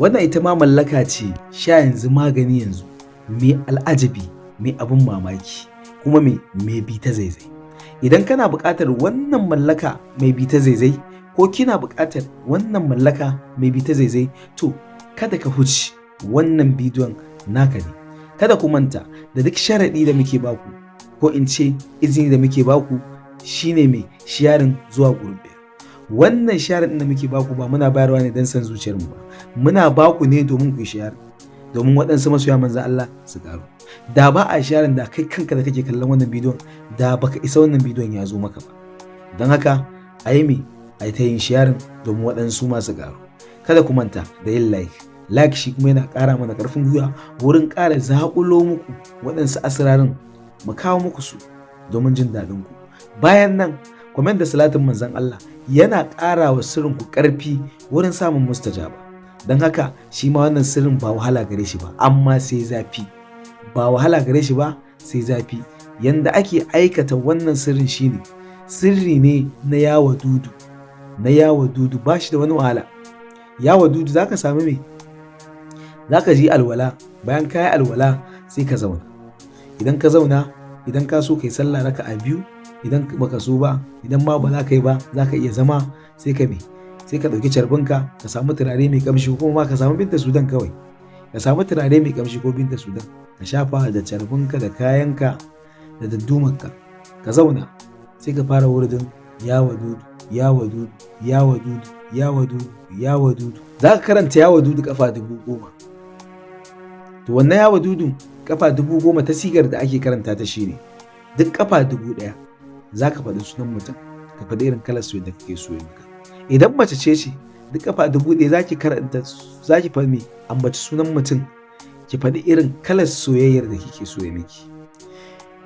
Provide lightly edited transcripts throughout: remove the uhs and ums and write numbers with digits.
Wannan ita ma mallaka ce sha yanzu magani yanzu, mai al'ajabi, mai abin mamaki, kuma mai bi ta zaizai. Idan kana buƙatar wannan mallaka mai bi ta zaizai, ko kina buƙatar wannan mallaka mai bi ta zaizai, to kada ka huce, wannan bidiyon naka ne. Kada ku manta da duk sharaɗi da muke baku, ko in ce izini da muke baku, shine mai sharing zuwa group biyar. Wannan sharing da muke baku ba muna bayarwa ne don san zuciyarmu ba, muna baku ne domin ku yi sharing, domin waɗansu masoya manzan Allah su karu. Da ba a sharing, da kai kanka da kake kallon wannan bidiyon, da baka isa wannan bidiyon ya zo maka ba. Don haka a yi mai a yi ta yin sharing domin waɗansu masu karu. Kada ku manta da yin like. Like shi kuma yana ƙara mana ƙarfin gwiwa wurin ƙara zaƙulo muku waɗansu asirarin, mu kawo muku su domin jin daɗin ku. Bayan nan, comment da salatin manzan Allah yana ƙara wa sirrin ku ƙarfi wurin samun mustajaba. Don haka shi ma wannan sirrin ba wahala gare shi ba, amma sai zafi. Ba wahala gare shi ba, sai zafi. Yanda ake aikata wannan sirrin shine sirri ne na yawa dudu, na yawa dudu, ba shi da wani wahala. Yawa dudu, zaka sami me zaka ji alwala. Bayan ka yi alwala, sai ka zauna. Idan ka zauna, idan ka so kai sallah raka'a biyu, idan baka so ba, idan ma ba za ka yi ba, za ka iya zama. Sai ka me sai ka ɗauki carbinka, ka samu turare mai kamshi, ko kuma ka samu Binta Sudan kawai. Ka samu turare mai kamshi ko Binta Sudan, ka shafa da carbinka da kayanka da daddumarka, ka zauna, sai ka fara wuridin ya wadudu, ya wadudu, ya wadudu, ya wadudu, ya wadudu. Za ka karanta ya wadudu kafa 10,000. To, wannan ya wadudu kafa 10,000, ta sigar da ake karanta ta shine duk kafa 1000 za ka faɗi sunan mutum, ka faɗi irin kalar soyayya da kake so ya maka. Idan mace ce, duk kafa 1000 za ki karanta, za ki faɗi, ambaci sunan mutum, ki faɗi irin kalar soyayyar da kike so ya miki.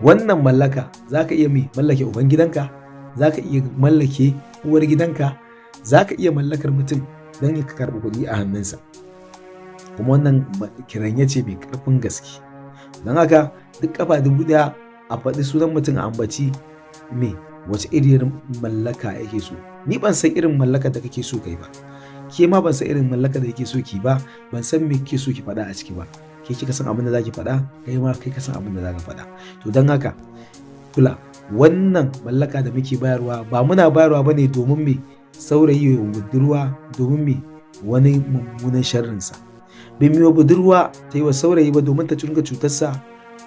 Wannan mallaka za ka iya mai mallake uban gidanka, za ka iya mallake uwar gidanka, za ka iya mallakar mutum don ya karɓi kuɗi a hannunsa. Kuma wannan kiranye ce mai ƙarfin gaske. Don haka duk kafa 1000 a faɗi sunan mutum, a ambaci me wace iriyar mallaka yake so. Ni ban san irin mallakar da kake so kai ba, ke ma ban san irin mallakar da kake so ki ba, ban san me kike so ki faɗa a ciki ba. Ke kika san abin da zaki faɗa, kai ma kai ka san abin da zaka faɗa. To, don haka kula, wannan mallaka da muke bayarwa ba muna bayarwa bane domin me saurayi wa budurwa, domin me wani mummunan sharrinsa. Bai wa budurwa ta yi wa saurayi ba domin ta cinga cutarsa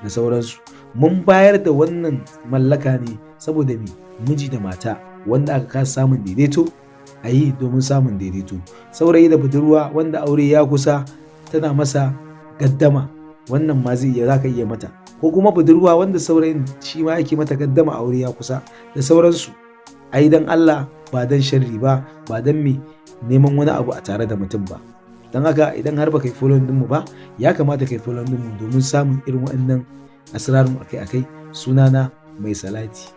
da sauransu. Mun bayar da wannan mallaka ne saboda me miji da mata wanda aka kasa samun daidaito, a yi domin samun daidaito. Saurayi da budurwa wanda aure ya kusa, tana masa gaddama, wannan ma zai iya, za ka iya mata. Ko kuma budurwa wanda saurayin shi ma yake mata gaddama, aure ya kusa da sauransu. Ai dan Allah, ba dan sharri ba, ba dan me neman wani abu a tare da mutum ba. Don haka idan har baka yi following dinmu ba, ya kamata ka yi following dinmu domin samun irin waɗannan asirarin akai-akai. Sunana Mai Salati.